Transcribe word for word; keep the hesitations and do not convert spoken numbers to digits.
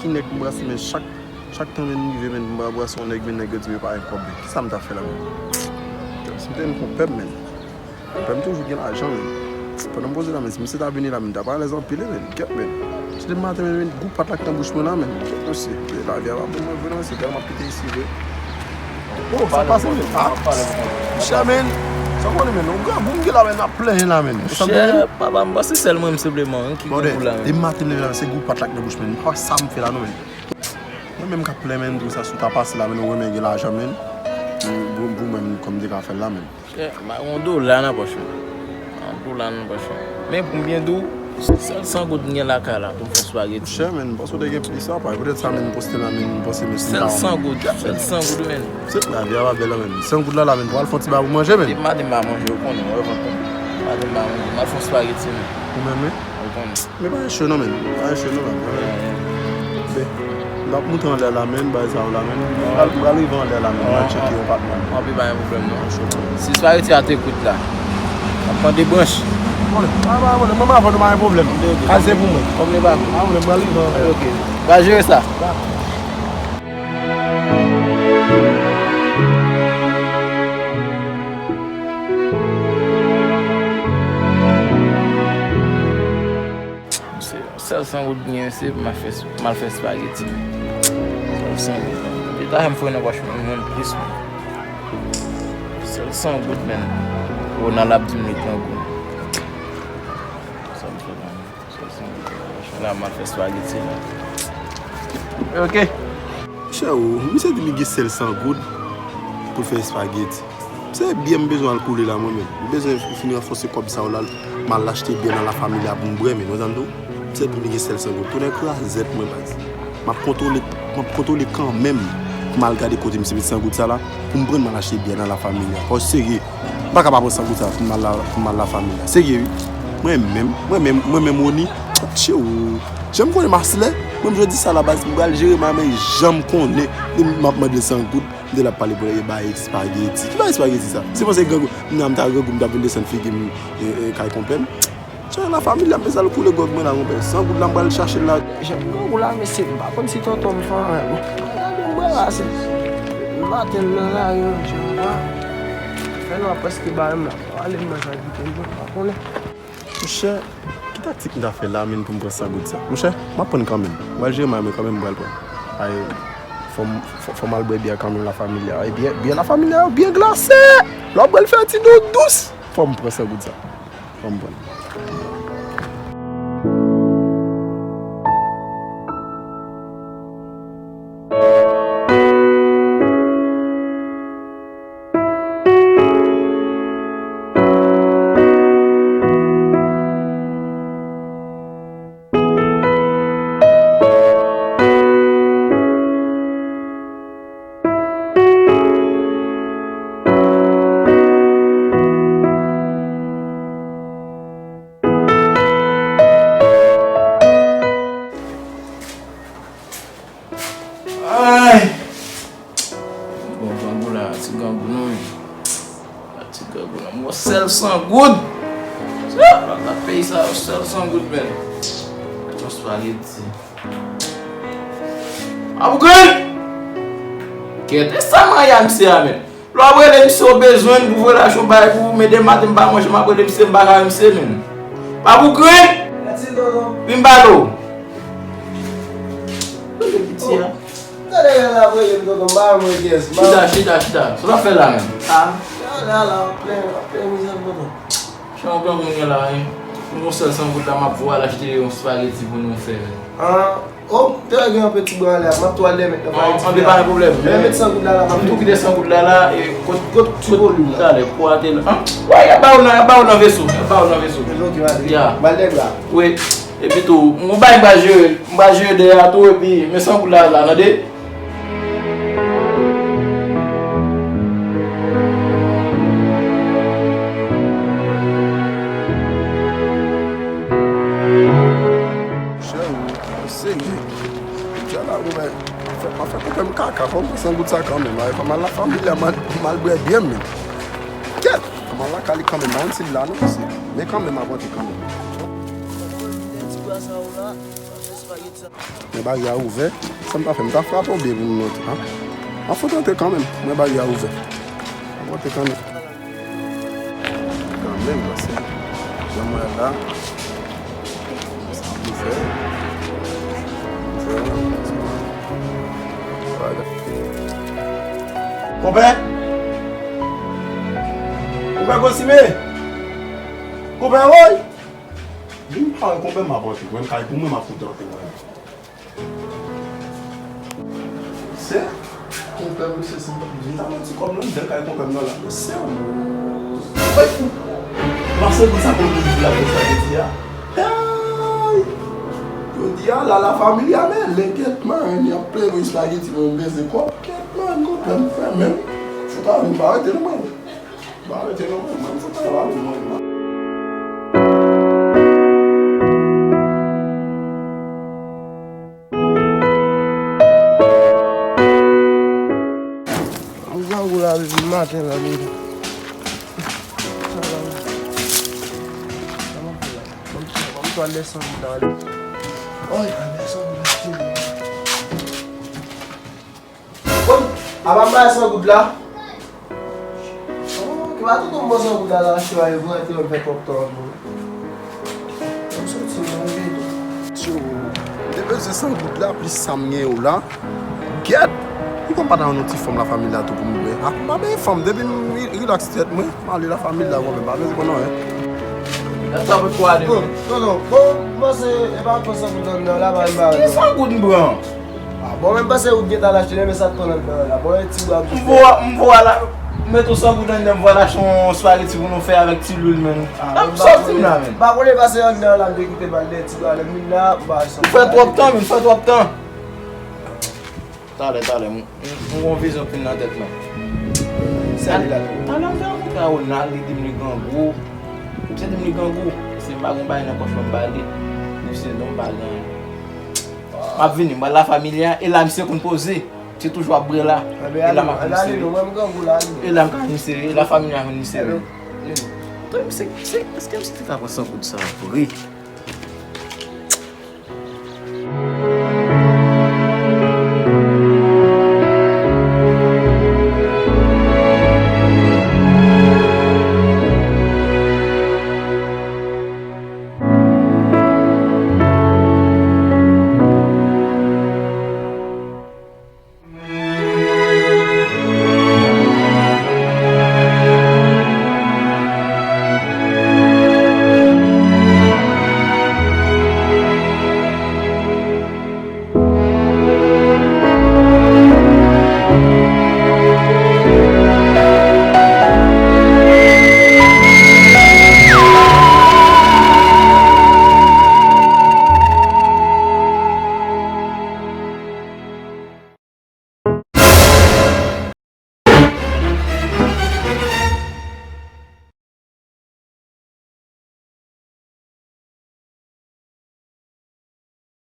Ki nèg m brase, men chak, chak tan men m rive, men m brase yon nèg, men nèg yo di m yo pa gen kòb, men kisa m ta fè la, men? Si m te vin kon pèp, men. Pèp m toujou gen lajan, men. Pandan m poze la, men, si misye ta vini la, men, m ta pa alèz anpil, men. Kèt, men. Se depi maten, men, men, gou pat la k nan bouch mwen la, men. Kèt, mesye. Lavi a pa bon, mwen, vre, non, se tèlman pete isi, vre. Oh, sa pase, men. Ah, chè, men. Sa w konnen, men. Yon grangou m gen la, men, m ap plenyen la, men. Chè, papa, m panse sèl mwen, m senpleman, wi, ki grangou la, men. Depi maten, men, se gou pat la k nan bouch mwen. M pa wè sa m fè la, non, men. Mwen menm k ap plenyen, men, m di w sa, si w ta pase la, men, ou renmen gen lajan, men. Pou, pou, pou mwen, kòm m te ka fè l la, men. Chè, m pa gen yon dola nan pòch mwen. M pa gen yon dola nan pòch mwen. Men pou m byen di w, sèl san goud m gen lakay la pou m fè spageti. Chè, men, m panse w te gen plis sa, pa. Poutèt sa, men, m poste la, men, m panse, men, si m ta... Sèl san goud, sèl san goud, men. Se lavi a pa bèl la, men. San goud la, la, men, pou al fè yon ti bagay pou manje, men. Depi maten m pa manje, ou konnen, ou wè vant mwen. Maten m pa manje, m al fè yon spageti, men. Ou menm, men? Ou konnen. Men pa gen cho non, men. Pa gen cho non, men. Ben, m ap moute anlè la, men, bay sa yo la, men. M pral, m pral rive anlè la, men. M al tcheke yon patnè. Anpi pa gen pwoblèm, non. Si spageti a te kwit la, m ap mande branch. Bon, pa, pa, bon, mwen, avan nou pa gen pwoblèm. Kay se pou mwen. Kòm li pa... Pa gen pwoblèm, m pral rive anlè. Ok. Va jere sa. Se sèl san goud m gen, se pou m al fè, m al fè spageti, men. Sèl san goud. Depi talè m fouye nan pòch mwen, m jwenn plis, men. Sèl san goud, men. Ronald ap di m li grangou. Sa m fè la, men. Sèl san goud nan pòch mwen la, m al fè spageti, men. Ok. Chè o, misye di li gen sèl san goud pou l fè espageti. Se byè m bezwen al koule la, mwen menm. M bezwen fin ranfòse kòb sa yo la, m al achte byè nan La Familia pou m bwè, men, ou tann tou? Se pou m gen sèl san goud. Tounen krazèt mwen, baz. M ap kontwole, m ap kontwole kanmenm pou m al gade kote misye met san goud sa la, pou m pran m al achte byè nan La Familia. Fò serye. M pa ka pa pran san goud sa pou m al la, pou m al La Familia. Serye, wi. Mwen menm, mwen menm, mwen menm, Rony. Tchè o. Jan m konnen Maslè, mwen menm jodi sa la, baz, m pral jere mwen, men jan m konnen, m ap mande l san goud. M te la pale pou nèg yo bay espageti. Ki bay espageti sa? Se panse grangou, m nan m ta grangou, m t ap vin desann figi m, e, e, kay konpè m. Tchè, La Familia, m bezwen al koule gwòg mwen la, konpè. San goud la, m pral chache l la. Jan grangou la, mesye, m pa konn si tonton m fè anyen, bon. Gade m bwè la, se maten m nan lari, jan m wè. Fè nwa prèske ba m la. Ale m nan sa kite m, bon, m pa konnen. Monchè, ki taktik m ta fè la, menm, pou m pran san goud sa? Monchè, m ap pran kanmenm. M pral jere may mwen kanmenm, m pral pran. Ay, fò m, fò, fò m al bwè byè kanmenm La Familia. Ay, byè, byè La Familia yo byen glase. Lè w ap bwè l fè yon ti dous dous. Fò m pran san goud sa. Fò m pran. Ay! Bon, grangou la, ti grangou non, men. Ti grangou la, m wè sèl san goud. Sa, nan peyi sa, sèl san goud, men. Yon spageti. Abougri! Kèt, e sa maya misye a, men. Lè w ap rele misye, w bezwen l pou voye lajan w bay pou m ede maten m pa manje, m ap rele misye, m pa ka wè misye menm. Pabougri! Vin pale w. Tande piti a. Tande lè l ap rele m, tonton, m pa wè mwen kiyès. Chita, chita, chita. Sa w ap fè la menm? Ah, la, la, la, w ap plenyen, w ap plenyen mizè m, tonton. Chan w pran pou m gen la, wi. Pou yon sèl san goud la, m ap voye al achte yon spageti pou nou fè, wi. Ah, oh, te gen yon peti bwa anlè a, m ap tou al dèmèt nan pale ti frè a. Anben, pa gen pwoblèm. Dèmèt san goud la, la, m ap tou kite san goud la, la, e kot, kot ti volim la. Talè, pou a te la. An? Wè, y ap ba w nan, y ap ba w nan veso. Y ap ba w nan veso. Ok, m ale. Ya. M al dèyè la. Wi. Epi tou, m bay m pa jere, m pa jere dèyè a tou, epi, men san goud la, la, tande. Chè, ou serye. Dja la, ou wè, fè, pa fè konpè m kaka, fò m pran san goud sa kanmenm. Ay, fò m al La Familia, m al, m al bwè byè m, men. Kèt! Fò m al lakay li kanmenm, pa konn si l la, non, mesye. Men kanmenm, m ap rantre kanmenm. Ti bwa sa ou la. Men baryè a ouvè. Sa m ta fè? M ta frape yon byen pou nou antre, ha? M ap fout antre kanmenm. Men baryè a ouvè. M ap antre kanmenm. Kanmenm, paske jan mwen la, sa ouvè. Ouvè. Vwala. Konpè! Konpè Gosime! Konpè, woy! Vin pa wè konpè m ap antre. Mwen, kay pou mwen, m ap fout antre, mwen. Se konpè m, se, se, vin ta mwen ti kòb nan, m vin kay konpè m nan la. Se ou. Bay fou. M ap sezi sa konn di la pou sa ki di a. Hey! Yo di a la, la familya, men, lenkèt, man, y ap plere espageti, mwen, m beze kòb. Kèt, man, konpè m fè, men. Fout a vin pa rete, non, mwen. Ba rete non, mwen, mwen, fout travay, mwen, mwen. Mwen grangou la depi maten la, deja. Mwen twal desann la. Oy, desann la, cheri. Bon, apa m bay san goud la? Oh, ki pa tout moun san goud la, la, chwa, e vre, te fè twòp tan, bro. M soti, mwen, vide. Tyo, m te bezwen san goud la, plis sa m gen yo la. Gèt! Ou konn pa ta yon ti fanm la fanmi la tou pou m bwè. Ak m pa benyen fanm, depi m ri-, rilaks tèt mwen, m ale la fanmi la, mwen menm, pa bezwen konn anyen. Gad sa pou kwa de. Bon, non, non, bon, m panse, e pa pran san goud anndan la, pa m ba. Ki san goud m pran? Ah, bon, men m panse ou t gentan achte, men sa t pran anndan la. Bon, e ti bwa m voye, m voye la, met yon san goud anndan, m voye achte yon spaghetti pou nou fè avèk ti lwil, men. Ah, m sòti m la, men. M pa konnen pase anndan la, m te kite bal de ti bwa, lè m vin la, m pa san. Ou fè twòp tan, men, ou fè twòp tan. Talè, talè, m, m, m gon vizyon k fin nan tèt mwen. Sa li la. Talè m te rankontre a Ronald, li di m li grangou. Misye di m li grangou. Se m pa gon bagay nan pòch mwen, m ba li. Misye non, m pa gen. M ap vini, m pral la familya, e la misye konn poze. Se toujou ap bwè la. E la m ap misye. E la m ka misye, e la familya konn misye. Antre misye, misye, èske misye te ka pran san goud sa vre?